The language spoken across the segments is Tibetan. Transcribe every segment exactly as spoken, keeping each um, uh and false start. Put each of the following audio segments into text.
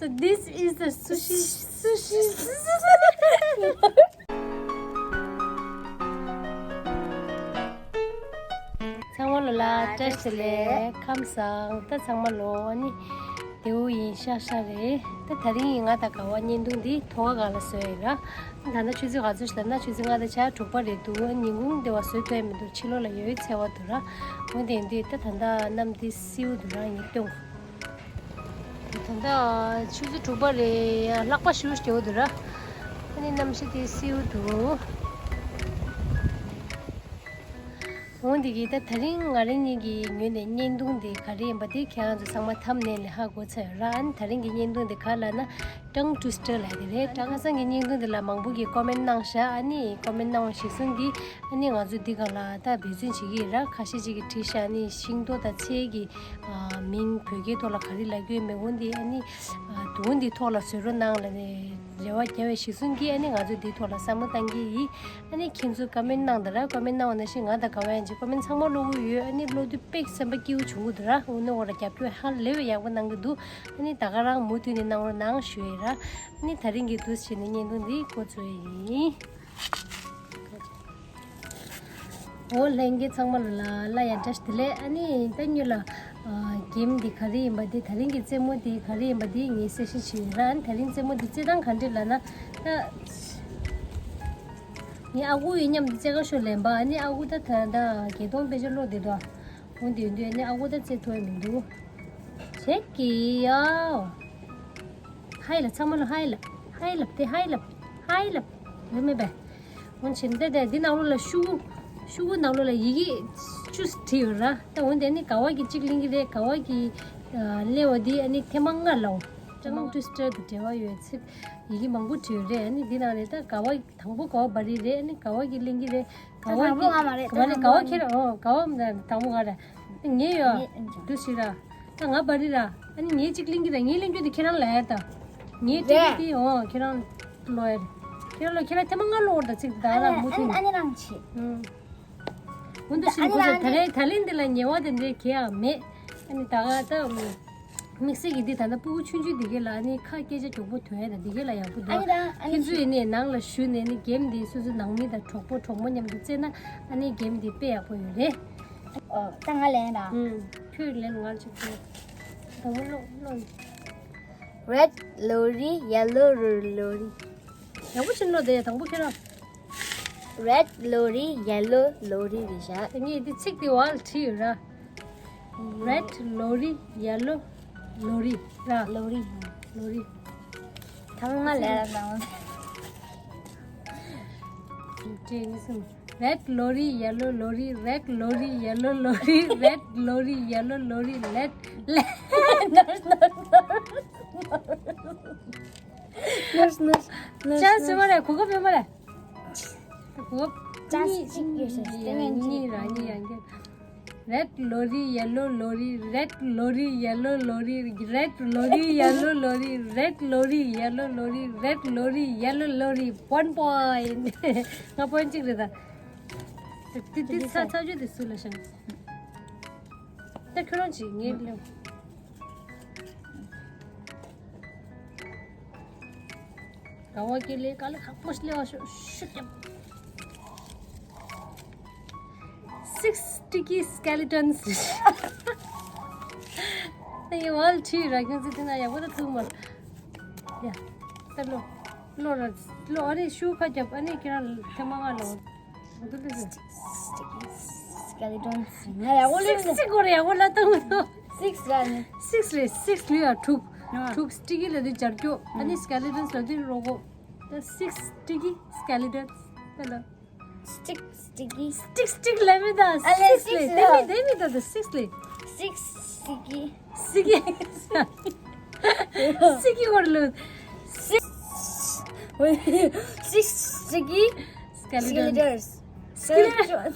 This is the sushi, sushi. ཚང་མ་ལོ་ལ་བཀྲ་ཤིས་བདེ་ལེགས། ཁམས་བཟང་། ད་ཚང་མ་ལོ་ཨ་ནི་དེའུ་ཡིན་ཤག་ཤག་རེད། ད་དེ་རིང་ཡིན་ང་དང་ག་བ་བརྙན་ཐུང་འདི་ཐོག་ཁ་སྒང་ལ་བཟོས་ཡིན་ར། ད་ལྟ་ཆུ་ཚོད་ག་ཚོད་ཞིག་ད་ན་ཆུ་ཚོད་ལྔ་དང་ཕྱེད་དྲུག་པ་རེད་འདུག་ཉིན་གུང་འདི་བ་བཟོས་ཐུབ་ཡ་མི་འདུག་ཕྱི་ལོགས་ལ་ཡོད་ཚད་བ་འདུག་ར། འོན་ཏེ་འདི་ད་ད་ལྟ་གནམ་འདི་སེའུ་འདུག་ར་ངས་སྟོན། ད་ལྟ་ཆུ་ཚོད་དྲུག་པ་རེད། ཡང་ལྷགས་པ་ཞུ་སྐྱོ་འདུག་ར། ཨ་ནི་གནམ་གཤིས་དེ་སེའུ་འདུག་འོན་ཏེ་གི་ད་དེ་རིང་ང་རང་ཉིད་ཀྱི་ངོས་ནས་བརྙན་ཐུང་དེ་ག་རེ་ཡིན་པ་དེ་ཁྱེད་རང་ཚོ་ཚང་མ་ཐམ་ནེལ་ལས་ཧ་གོ་ཚར་ཡོད་ར། ཨ་ནི་དེ་རིང་གི་བརྙན་ཐུང་དེ་ག་ལབ་ན་tongue twister ལབ་དེ་རེད། ད་ཁ་སང་གི་བརྙན་ཐུང་དེ་ལ་མང་པོ་གིས་ཀོ་མེན་ནང་བཞག་ཨ་ནི་ཀོ་མེན་གནང་བ་གཞིར་བཟུང་གིས་ཨ་ནི་ང་ཚོ་འདི་སྒང་ལ་ད་འབད་བརྩོན་བྱེད་ཀྱི་ཡིན་ར། ཁ་ཤས་ཅིག་གིས་བྲིས་ཤག་ཨ་ནི་ཤིང་ཏོག་དང་ཚལ་གྱི་ཨ་མིང་བོད་སྐད་ཐོག་ལ་ག་རེ་ལབ་ཀྱི་ཡོད་མེད། འོན་ཏེ་ཨ་ནི་ཨ་དུང་འདི་ཐོག་ལ་བཟོ་རོགས་གནང་ལབ་ནས་རེ་བ་བརྒྱབ་པའི་གཞིར་བཟུང་གིས་ཨ་ནི་ང་ཚོ་འདིའི་ཐོག་ལ་བསམ་བློ་བཏང་གི་ཡིན། ཨ་ནི་ཁྱེད་ཚོས་ཀོ་མེན་གནང་དང་ར། ཀོ་མེན་གནང་བ་ནང་བཞིན་ང་དང་ག་བ་ཡང་ཅིག་ཀོ་མེན་ཚང་མ་ཀློག་གི་ཡོད། ཨ་ནི་ཀློག་དུས་དཔེ་སེམས་པ་སྐྱིད་པོ་བྱུང་གི་འདུག་ར། འོ་ན་འོ་ར་རྒྱབ་སྐྱོར་ཧ་ལས་པའི་ཡག་པོ་གནང་གི་འདུག་ཨ་ནི་ད་ག་རང་མུ་མཐུད་ནས་གནང་རོགས་གནང་ཞུ་ཡི་ར། ཨ་ནི་དེ་རིང་གི་འདུག་སེ་བྱས་ནས་བརྙན་ཐུང་འདི་འགོ་བཙུགས་ཡིན། འོ་ལྷན་རྒྱས་ཚང་མ་ལ་ལ་ཡ་བཀྲ་ཤིས་བདེ་ལེགས། ཨ་ནི་ད་ཉོ་ལ་གེམ་འདི་ག་རེ་ཡིན་པ་འདི་དེ་རིང་གི་རྩེད་མོ་འདི་ག་རེ་ཡིན་པ་འདི་ངས་གསལ་བཤད་བྱེད་ཡིན་ར། ཨ་ནི་དེ་རིང་རྩེད་མོ་འདི་རྩེད་སྟངས་ག་འདྲ་ལབ་ན་ད་ངའི་ཨ་ཁུ་ཡི་མཉམ་དུ་རྩེད་ག་ཤོག་ལེན་པ། ཨ་ནི་ཨ་ཁུ་ད་ད་ད་གད་སྟོང་དཔེ་ཆ་ཀློག་བསྡད་འདུག་འོ་འདི་འདི་ཨ་ནི་ཨ་ཁུ་ད་རྩེད་ཐུབ་ཡ་མི་འདུག་ཆེ་གི་ཡ། ཧའི་ལབ། ཚང་མ་ལ་ཧའི་ལབ། ཧའི་ལབ་དེ་ཧའི་ལབ། ཧའི་ལབ། རེད་མེད་པས། འོན་ཆེན་ཏེ་ཏེ་འདི་ནང་ལོགས་ལ་ཤུ་གུ། ཤུ་གུ་ནང་ལོགས་ལ་ཡི་གེ་བཅུ་བྲིས་ཡོད་ར། ད་འོན་ཏེ་ནི་ག་བ་གི་གཅིག་ལེན་གི་རེད། ག་བ་གི་ཨ་སླེབས་པ་འདི་ཨ་ནི་ཐེངས་མ་ལྔ་ལ་འོ། ཀྲང་ཊུ་སི་ཊར་དང་འབྲེལ་བ་ཡོད་ཚིག་ཡི་གེ་མང་པོ་བྲིས་ཡོད་རེད། ཨ་ནི་འདི་ནང་ནས་ད་ག་བ་དང་པོ་ག་བ་བ་རི་རེད། ཨ་ནི་ག་བ་གི་ལེན་གི་རེད། ག་བ་དང་པོ་གི་ང་མ་རེད། ག་བ་ད་ནི་ག་བ་དང་པོ་ཁྱེད་རང་འོ་ག་བ་དང་པོ་ང་རེད། ངས་ཡོད། ངས་ཨེ་འཇོག་འདུག་ཞིག་ར། ད་ང་བ་རི་ར། ཨ་ནི་ངས་གཅིག་ལེན་གི་ར། ངས་ལེན་རྒྱུ་དེ་ཁྱེད་རང་ལ་ཡ་ད། ངས་སྤྲད་རྒྱུ་དེ་འོ་ཁྱེད་རང་ལོ་ཡ། ཁྱེད་རང་ལོ་ཁྱེད་རང་ཐེངས་མ་ལྔ་ལོ་འོར་ད་ཚིག་ད་ར་མུ་མཐུད། ཨ་ནི་རང་ཆེ། ཨུམ། འོན་ཏེ་ཤིན་ཁོ་ཚོ་ད་རེས་ད་ལན་འདི་ལ་ཉེ་བ་དེ་འདྲའི་གེ་ཡང་མེད། ཨ་ནི་ད་ག་ད། དམིགས་བསལ་གྱི་འདི་ད་ལྟ་སྤུ་གུ་ཆུང་ཆུང་འདི་གས་ལ་ཨ་ནི་ཁ་སྐད་ཆ་མགྱོགས་པོ་ཐོན་ཡ་ད་འདི་གས་ལ་ཡག་པོ་འདུག་ཨ་ནི་ད་ཨ་ནི་ཁྱེད་ཚོ་ཡིན་ནའི་ནང་ལ་ཞུགས་ནས་ནི་གེམ་འདི་སོ་སོའི་ནང་མི་དང་གྲོགས་པོ་གྲོགས་མོ་མཉམ་དུ་རྩེས་ན་ཨ་ནི་གེམ་འདི་དཔེ་ཡག་པོ་ཡོད་རེད། ཨོ་ད་ང་ལེན་ད། ཨུམ། ཁྱོད་ལེན། ང་ཅིག་ཁྱོད། དང་པོ་ཀློག་ཀློག་ནི། Red lorry, yellow lorry. ཡག་པོ་ཕྱིན་ལོ་དེ་དང་པོ་ཁྱེད་རང་། Red lorry, yellow lorry རེད་ཤག་དེ་ངས་འདི་ཚིག་དེ་བར་བྲིས་ཡོད་ར། Red lorry, yellow lorry ར། Lorry. Lorry. ཐ་མ་ལས་ལ་དང་། བྲིས་ནི་སུམ། Red lorry, yellow lorry, red lorry, yellow lorry, red lorry, yellow lorry, red, red. Nurse, nurse, nurse, nurse. ཅན་སུ་མ་རེད། གོ་སྐབས་ཡོད་མ་རེད། གོ་སྐབས་ཅན་སུ་གཅིག་ཡོད་ཤག་དེ་ངས་གཉིས་ར་གཉིས་ཡང་གི། Red lorry, yellow lorry, red lorry, yellow lorry, red lorry, yellow lorry, red lorry, yellow lorry, red lorry, yellow lorry, one point. ང་པོན་གཅིག་རེད་ད། དེ་དེ་ཚ་ཚ་བརྗོད་དེ་སུ་ལ་ཤང་། ད་ཁྱོད་རང་ཅིག་ངས་ལེན། ག་བ་ཀི་ལེ་ག་ལེ་ཁག་པོ་ལེ་བ་ཤོ་ཤུ་ཀྱབ། Six sticky skeletons. ཡེ་ཝལ་ཁྲི་ར་ཁྱོད་ཚོ་དེ་ན་ཡག་པོ་ད་ཐུག་མ། ཡ། ད་ལོ། ལོ་ར། ལོ་ཨ་ནི་ཤུ་ཁ་རྒྱབ། ཨ་ནི་ཁྱེད་རང་ཐེངས་མ་ང་ལོ། Skeletons. ང་ཡག་པོ་ལོས་སིགས་སིགས་གོ་རེ་ཡག་པོ་ལ་བཏང་མི་ཐུབ། Six ལ་ནི། Six རེད། Six ལུས་ཡ་དྲུག་ཨ། དྲུག་sticky ལ་དུས་སྦྱར་རྒྱུ། ཨ་ནི་skeletons ལ་དུས་རོ་གོ། The six sticky skeletons. ད་ལ། Stick, sticky. Stick, stick ལ་མི་ད། ཨ་ལེ། Six ལེ། six དེ་མི་དེ་མི་ད། The six ལེ། Six sticky. Sticky. Sticky གོ་རེ་ལོས། Six. Six sticky. Skeletons. Skeletons. Skeletons.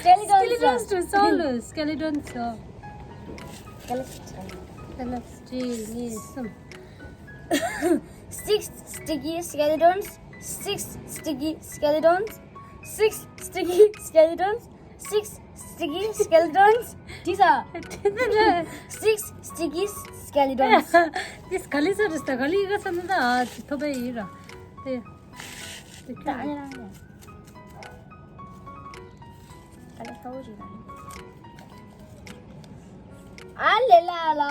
Skeletons. Skeletons to solo. Skeletons to. Skeletons. Six sticky skeletons. Six sticky skeletons. Six sticky skeletons. Six Sticky skeletons. These are six sticky skeletons. This ག་ལེ་ས་རེད་ས། ག་ལེ་ཡི་ག་ས་ན་ད་ཨ་ཐོབ་པ་ཡིན་ར། དེ་དེ་ད་ཨ་ནི་རང་རེད། ག་ལེ་ཁ་བོ་ཞིག་རང་རེད། ཨ་ལེ་ལ་ལ།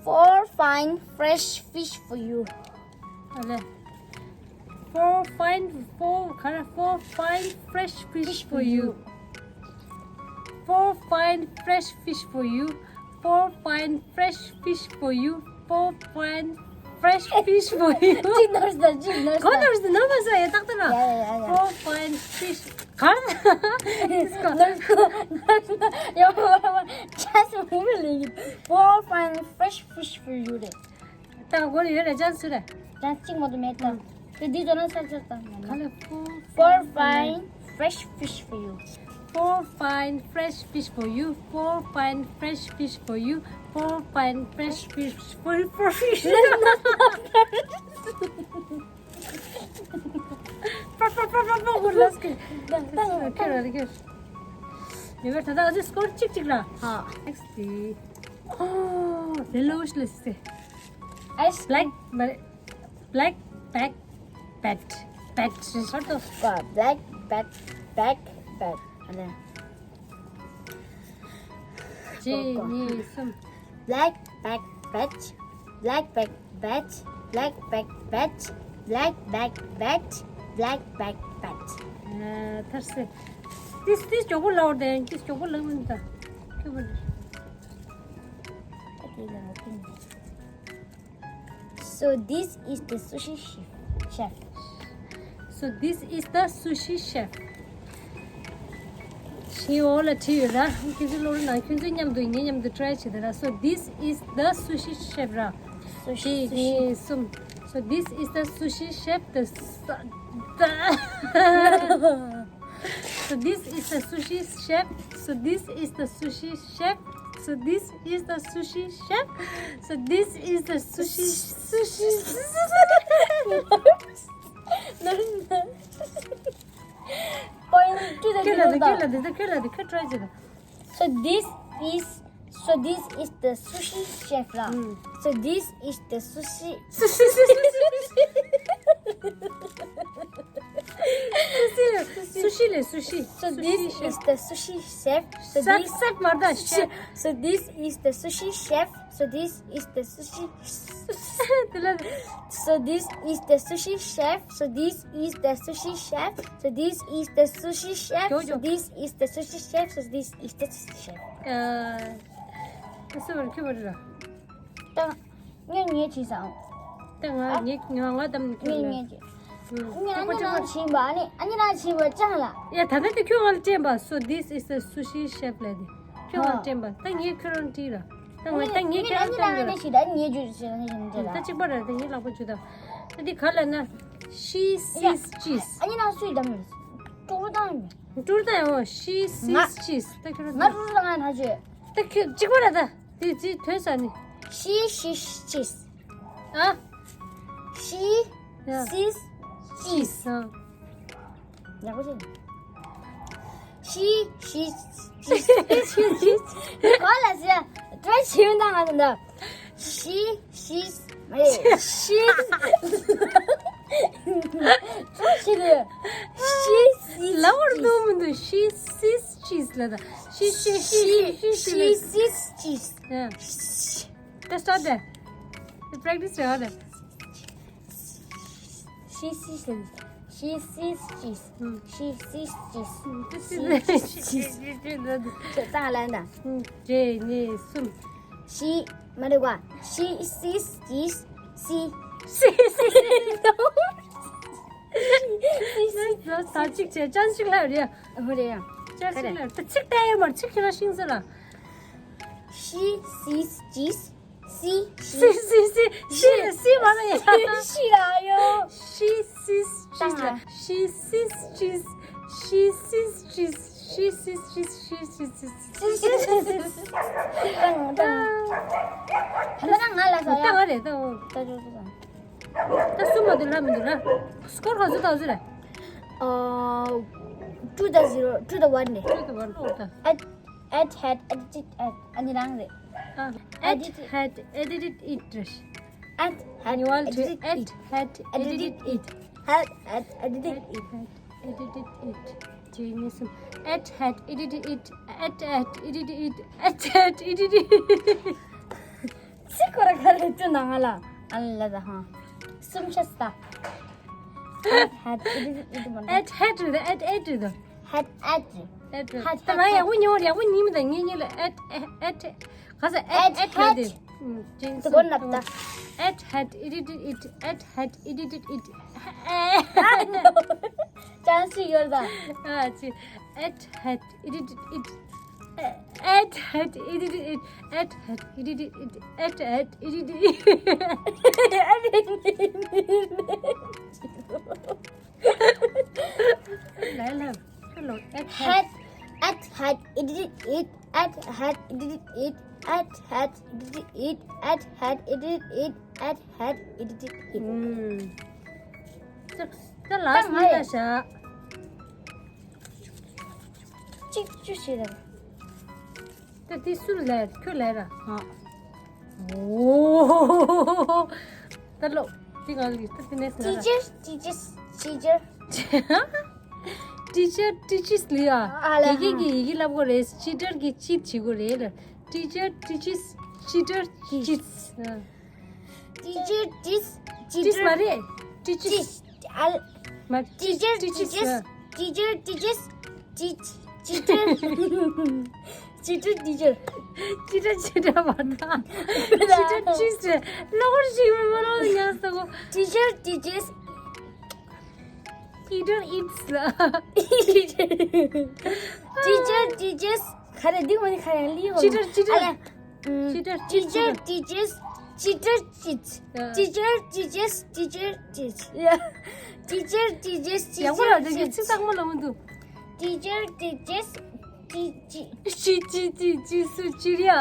Four fine fresh fish for you. ཨ་ལེ། Four fine, four ག་རེ། Four fine fresh fish for you. Four fine fresh fish for you. Four fine fresh fish for you. Four fine fresh fish for you. ཅི་ནོར་ཟ། ཅི་ནོར་ཟ། གོ་ནོར་ཟ་ནོར་མ་ཟ་ཡ་ཏག་ཏག་ན། ཡ་ཡ་ཡ་ཡ། Four fine fish ག་རེ། ནོར་གོ་ནོར་གོ་ཡ་མ་མ་ཆ་སུ་མི་མི་ལེ་ཡིན། Four fine fresh fish for you རེད། ད་གོ་ལ་ཡོད་རེད། ཅན་སུ་རེད། ཅན་གཅིག་མ་གཏོགས་མེད་ད། དེ་འདི་ཚོ་ན་ཚར་ཚར་ད། ག་ལེ། Four fine fresh fish for you. Four fine fresh fish for you. Four fine fresh fish for you. Four fine fresh fish for you. For fish. པ་པ་པ་པ་པ་གོ་ལ་སྐད། ད་ད་ཁྱོད་ར་རེ་ཁྱོད། ཡོད་པར་ད་ད་ཨ་ཙི་སྐོར་གཅིག་གཅིག་ར། ཧ། Next དེ། ཨོ། ཡེ་ལོ་ཝིཤ་ལ་སི། Ice black, black back bat, bat. ཧར་དོ། Black back, back bat. ཨ་ལེ། གཅིག་གཉིས་གསུམ། Black back bat, black back bat, black back bat, black back bat, black back bat. ཨ། ཐར་སེ། ཏིས་ཏིས་མགྱོགས་པོ་ལབ་དེ། ཏིས་མགྱོགས་པོ་ལབ་མིན་ད། ཁྱོད་པ་ནི། ཨ་དེ་ལ་ལ་ཏིང་། So this is the sushi chef. Chef. So this is the sushi chef. ཞི་འོ་ལ་བྲིས་ཡོད་ར། ཁྱོད་ཚོའི་སློབ་གྲྭ་ནང་ཁྱོད་ཚོའི་མཉམ་དུ་ངའི་མཉམ་དུ་try བྱེད་དེ་ར། So this is the sushi chef ར། Sushi, གཅིག་གཉིས་གསུམ། So this is the sushi chef. The, the So this is the sushi chef. So this is the sushi chef. So this is the sushi chef. So this is the sushi, sushi. Point to the ཁྱོད་ལ་དེ། ཁྱོད་ལ་དེ། ཁྱོད་ལ་དེ། ཁྱོད་try བྱེད་དང་། So this is, so this is the sushi chef ར། ཨུམ། So this is the sushi. Sushi, sushi, sushi. Sushi ལ་སུ་ཤི། So this is the sushi chef. So this, chef མ་རེད་ད། Chef. So this is the sushi chef. So this is the sushi. དེ་ལ། So this is the sushi chef. So this is the sushi chef. So this is the sushi chef. མགྱོགས་མགྱོགས། So this is the sushi chef. So this is the sushi chef. ཨ། ཨ་སུ་བར་ཁྱོད་བར་ར། ད་ངས་ངས་བྱས་སོང་། ད་ང་ངས་ང་ང་དམ་ནས་ཁྱོད་ངས་ལ། ངས་བྱས། ཨུམ། ཨ་ནི་ཨ་ནི་རང་བྱས་པ། ཨ་ནི་ཨ་ནི་རང་བྱས་པ་ཅང་ལ། ཡ་ད་ལྟ་དེ་ཁྱོད་ང་ལ་སྤྲད་པ། So this is the sushi chef ལབ་དེ། ཁྱོད་ང་ལ་སྤྲད་པ། ད་ངས་ཁྱོད་རང་བྲིས་ར། ད་ང་ད་ངས་ཁྱོད་རང་སྤྲད་ར། ད་ངས་བརྗོད་ཞེས་ནས་ཞེས་ནས་ད། གཅིག་པ་ར། ད་ངས་ལག་པ་འཇུ་ད། ད་འདི་ག་ལ་ན། She sees cheese. ཨ་ནི་རང་སུས་དམ་ནས། ཀྲུར་དང་། ཀྲུར་དང་ཡོ། She sees cheese. ད་ཁྱོད་རང་ང་ཀྲུར་དང་ང་ན་ཅེ། ད་ཁྱོད་གཅིག་པ་ར་ད། དེ་ཅི་ཐོས་ས་ནི། She sees cheese. ཨ། She sees cheese. ཨ། ཡག་པོ་བྱས། She sees cheese. གོ་ལ་ཟེར། དྲོད་ཆེན་དང་ང་ཚོ་འདི། She sees, she, she sees. She sees. ལབ་པར་འདུག་མི་འདུག She sees cheese ལ་ད། She, she, she, she, she, she sees cheese. ད་start དེ། དེ་practice རེད་བ་དེ། She sees, she sees cheese. She sees cheese. She sees cheese. ད་ལན་ད། གཅིག་གཉིས་གསུམ། She མ་རེད་བ། She sees cheese. She, she, she. ད་གཅིག་བྱས། ཅན་ཞིག་ལ་རེད། ཧོ་རེད་ཡ། ཅན་ཞིག་ལ་རེད། ད་ཚིག་བལྟས་ཡོད་མ་རེད། ཚིག་ཁྱེད་རང་ཤེས་ས་ལ། She sees cheese. She, she, she, she, she མ་རེད་ཡ། She ལ་ཡོ། She sees cheese ལ། She sees cheese. She sees cheese. She sees cheese. She sees cheese. ད་ང་ད་ང་ལ་ས་ཡ། ད་ང་རེད་ད། ད་ད་ད། ད་གསུམ་མ་འདུག་ལ་མི་འདུག་ལ། སྐོར་ག་ཚོད་ད་ཚོད་རེད། ཨ། To the zero, to the one ནས། To the one, to the at, at had edited at. ཨ་ནི་རང་རེད། ཨ། At had edited it རེད། At had edited it. At had edited it. Had had edited it. Edited it. ཅི་ནི་སུམ། At had edited it. At had edited it. At had edited it. སི་ཁོ་ར་ཁ་རེ་ཏུ་ནང་ལ། ཨ་ལ་ད་ཧ། སུམ་ཤ་སྟ། At had edited it མ། At had རེད། At at རེད། Had at རེད། At རེད། Had ད་ང་ཡག་པོ་ཉོ་ཡག་པོ་ཉིམ་དང་ངེད་གཉིས་ལ་at at ག་ས་at at རེད། ཏུ་གོ་ནབ་ད། At had edited it. At had edited it. ཅང་སི་ཡོད་ད། ཨ་ཅི། At had edited it. At had edited it. At had edited it. At had edited it. ལ་ལ། ཁ་ལོ། At had, at had edited it. At had edited it. At had edited it. At had edited it. At had edited it. ད་ལ་སི་ལ་ཤ། གཅིག་ཅུ་ཞིག་རེད། ད་དེ་སུ་ལས་ཁྱོད་ལས་ར། ཨོ། ད་ལོ། དེ་ག་ལི་ད་དེ་ནས་ན། Teacher, teachers, teacher. Teacher teaches ལི་ཡ། ཨ་ལ་དེ་གི་གི་ཡི་གེ་ལབ་གོ་རེད། Cheater གི་cheat བྱེད་གོ་རེད་ལ། Teacher teaches, cheater cheats. Teacher teach, teach མ་cheater རེད། Teaches. Teach. ཨ་ལ། མ། Teacher teaches. Teacher teaches. Teach. Cheater. Cheater teacher. Cheater cheater མ་ད། Cheater cheats ལོག་ཞིག་མི་མ་ལོག་ཡང་ས་གོ། Teacher teaches. Eater eats. Teacher teaches. ཁ་རེ་འདི་མ་ནི་ཁ་ཡང་ལི་ཧོ། Cheater cheater. ཨ་ལ། Cheater, cheater. Teacher teaches, cheater cheats. Yeah. Teacher teaches, teacher cheats. Yeah. Teacher teaches, teacher cheats. ཡག་པོ་ལ་འདི་གི་ཚིག་ཚང་མ་ལ་མི་འདུག Teacher teaches, teach. ཅི་ཅི་ཅི་ཅི་སུ་ཅི་རེད་ཨ།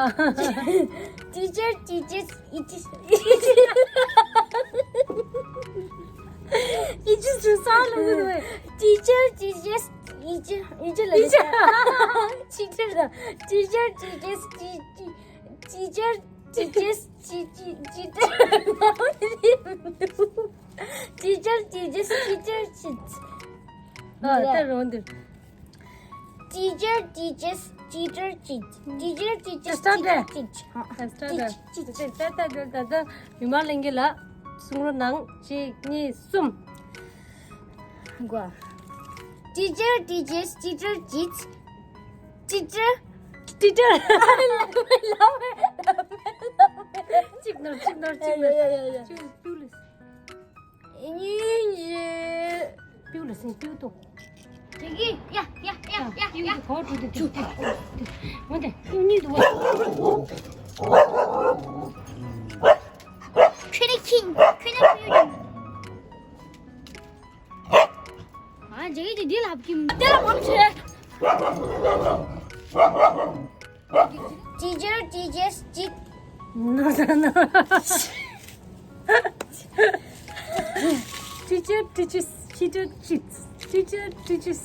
Teacher teaches, it is. ཨི་ཅི་སུ་ས་ལ་མི་འདུག Teacher teaches, it is. It is. Teacher. Teacher teaches, teach. Teacher teaches, teach, teach, teacher. Teacher teaches, teacher teaches. ཨ་ད་རོང་དེ། Teacher teaches, teacher teaches. Teacher teaches, teacher teaches. ད་ད་ད་ད་ད་ད་ད་ད་ད་མི་མང་ལྷན་རྒྱས་ལ་གསུང་རོགས་གནང་། གཅིག་གཉིས་གསུམ། གོ། Teacher teaches, teacher cheats. Teacher. Teacher. གཅིག་ནོར་གཅིག་ནོར་གཅིག་ནོར། ཡ་ཡ་ཡ་ཡ། གཅིག་པུ་ལིས། ཨེ་ཉི་ཡེ། པིའུ་ལ་སེང་པིའུ་ཏོ། དེ་གི་ཡ་ཡ་ཡ་ཡ་ཡ། གོ་དྲུག་དེ་དྲུག་དེ་དྲུག་དེ། འོ་དེ་པིའུ་གཉིས་འདུག་བ། ཁྱོད་ནི་ཁྱིང་ཁྱོད་ནི་པིའུ་ཡིན། ཨ་ཇེ་གི་དེ་ལ་ཧབ་ཀྱི་དེ་ལ་བམ་ཆེ། Teacher teaches, cheat. No, no, no. Teacher teaches, cheater cheats. Teacher teaches,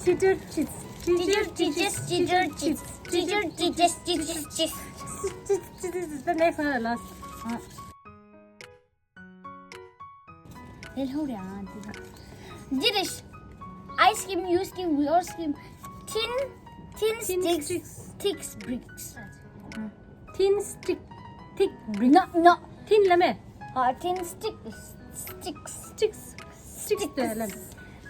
cheater cheats. Teacher teaches, cheater cheats. Teacher teaches, cheater cheats. The next one, last. ལས་སློང་རེད་ཨང་དེ། འདི་རེད། I scheme, you scheme, we all scheme. Thin, thin sticks, thick bricks. Thin stick, thick bricks. No, no. Thin ལ་མེ། ཨ། thin stick, sticks. Sticks, sticks དེ་ལ།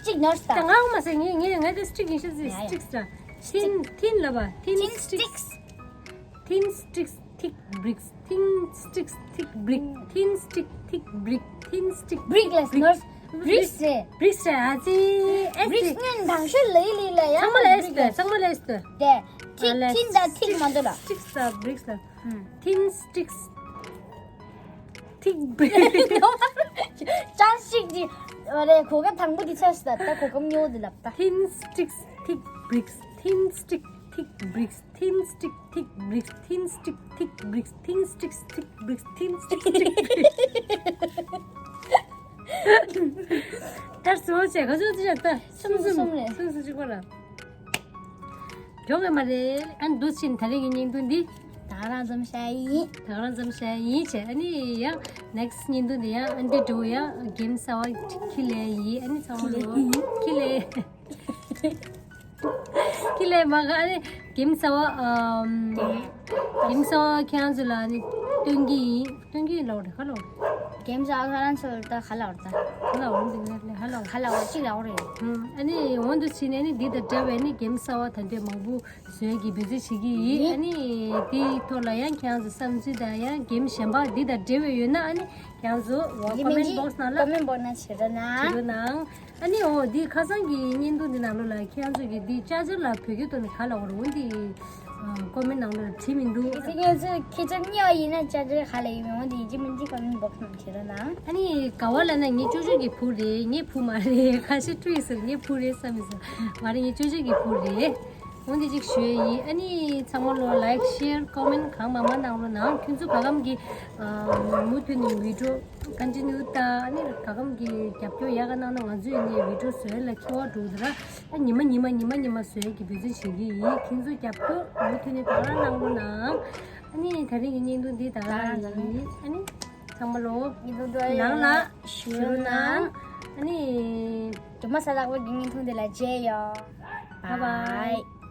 Stick ནོར་ད། ད་ང་མ་ཟེར། ངས་ངས་ངས་དེ་stick ཡིན་ཤག་ཟེར། ཡ་ཡ། Sticks ད། Thin, thin ལ་བ། Thin sticks. Thin sticks, thick bricks. Thin sticks, thick brick. Thin stick, thick brick. Thin stick, brick ལ་ནོར། bricks རེད། bricks རེད་ཨ་ཙི། ཨེ་ཙི། bricks ངན་དང་ཤོས་ལེ་ལེ་ལ་ཡང་ཚང་མ་ལ་ཨེ་ཙི། ཚང་མ་ལ་ཨེ་ཙི། དེ། thin དང་thick མ་འདུག་ལ། Sticks དང་bricks ལ། Thin sticks, thick bricks. ཅང་ཞིག་དེ་རེད། གོ་སྐབས་དང་པོ་དེ་ཆགས་སོང་། ད་གོ་སྐབས་གཉིས་པ་དེ་ལབ་ད། Thin sticks, thick bricks. Thin stick, thick bricks. Thin stick, thick bricks. Thin stick, thick bricks. Thin sticks, thick bricks. Thin sticks, thick bricks. ད་སོང་བྱས་ག་ཚོད་ཅི་ཡ་ད་གསུམ་གསུམ་གསུམ་རེད། གསུམ་གསུམ་གཅིག་པ་ལ། མགྱོགས་གི་མ་རེད། ཨ་ནི་འདུག་ཕྱིན་ད་རེས་ཀྱི་བརྙན་ཐུང་འདི། ད་རང་ཙམ་བཤད་ཡིན། ད་རང་ཙམ་བཤད་ཡིན་བྱས། ཨ་ནི་ཡང་next་བརྙན་ཐུང་འདི་ཡང་ཨ་འདི་འགྲོ་ཡང་གེམ་གསར་བ་ཁྱི་ལས་ཡིན། ཨ་ནི་ཚང་མ་ལོ་ཁྱི་ལས། ཁྱི་ལས་མ་ག་ཨ་ནི་གེམ་གསར་བ་ཨམ། གེམ་གསར་བ་ཁྱེད་རང་ཚོ་ལ་ཨ་ནི་སྟོན་གྱི་ཡིན། སྟོན་གྱི་ཡིན་ལབ་རེད་ག་ལབ་རེད། གེམ་གསར་བ་ཁྱེད་རང་ཚོ་ལ་ད་ག་ལབ་རེད་ད། ག་ལབ་རེད་འདི་ནས་ལས་ག་ལབ་ག་ལབ་རེད་ཅི་ལབ་རེད། ཨམ། ཨ་ནི་འོན་ཏུ་ཕྱིན་ནས་ནི་འདི་དང་འདྲ་བའི་ནི་གེམ་གསར་བ་ད་འདོད་མང་པོ་བཟོས་ཀྱི་འབད་བརྩོན་བྱེད་ཀྱི་ཡིན། ཨ་ནི་དེའི་ཐོག་ལ་ཡང་ཁྱེད་རང་ཚོ་བསམ་ཚུལ་དང་ཡང་གེམ་གཞན་པ་འདི་དང་འབྲེལ་བའི་ཡོད་ན་ཨ་ནི་ཁྱེད་རང་ཚོ་འོ་ཡིན་མིན་comment གྱི་box་ནང་ལ་comment box་ནང་བྱེད་རོགས་གནང་། བྱེད་རོགས་གནང་། ཨ་ནི་འོ་འདི་ཁ་སང་གི་བརྙན་ཐུང་འདི་ནང་ལོགས་ལ་ཁྱེད་རང་ཚོ་གི་འདི་ཅ་ཆར་ལ་བོད་སྐད་ཐོག་ནས་ག་ལབ་དགོས་རེད། འོ་འདི་comment་ནང་ལོགས་ལ་བྲིས་མི་འདུག་ཨི་ཚེ་ངས་ཚོས་ཁྱེད་ཚོ་གཉིས་པ་ཡིན་ན་ཅ་ཆར་ག་ལབ་ཡིན་མིན་འོ་འདི་ཡིན་གཅིག་མིན་གཅིག་comment box་ནང་བྱེད་རོགས་གནང་། ཨ་ནི་ག་བ་ལབ་ན་ངའི་ཅོ་ཅོ་གི་བུ་རེད། ངའི་བུ་མ་རེད། ཁ་ཤས་སྤྲོས་ཟེར་ངའི་བུ་རེད་བསམ་མི་སོང་། མ་རེད། ངའི་ཅོ་ཅོ་གི་བུ་རེད། འོ་འདི་གཅིག་ཞུ་ཡས་ཡིན། ཨ་ནི་ཚང་མ་ལོ་like share comment་གང་མང་མང་གནང་རོགས་གནང་། ཁྱོད་ཚོ་ག་གམ་གི་ཨ་མུ་མཐུད་ནས་video continue་དང་ཨ་ནི་ག་གམ་གི་རྒྱབ་སྐྱོར་ཡག་ག་གནང་ན་ང་ཚོས་ནི་video་བཟོ་ཡ་ལ་འཁྱོལ་བ་འགྲོ་གི་ར། ཨ་ཉི་མ་ཉི་མ་ཉི་མ་ཉི་མ་བཟོ་ཡ་གི་འབད་བརྩོན་བྱེད་ཀྱི་ཡིན། ཁྱོད་ཚོ་རྒྱབ་སྐྱོར་མུ་མཐུད་ནས་གང་རང་གནང་རོགས་གནང་། ཨ་ནི་ད་རིང་གི་བརྙན་ཐུང་འདི་ད་ག་རང་ཡིན། ཨ་ནི་ཚང་མ་ལོ་ཉིན་ཐོ་འགྲོ་ཡ་ནང་ལ་ཞུ་རོགས་གནང་། ཨ་ནི་རྒྱུ་མ་ས་ལག་པ་གི་བརྙན་ཐུང་འདི་ལ་མཇལ་ཡོང་། Bye bye.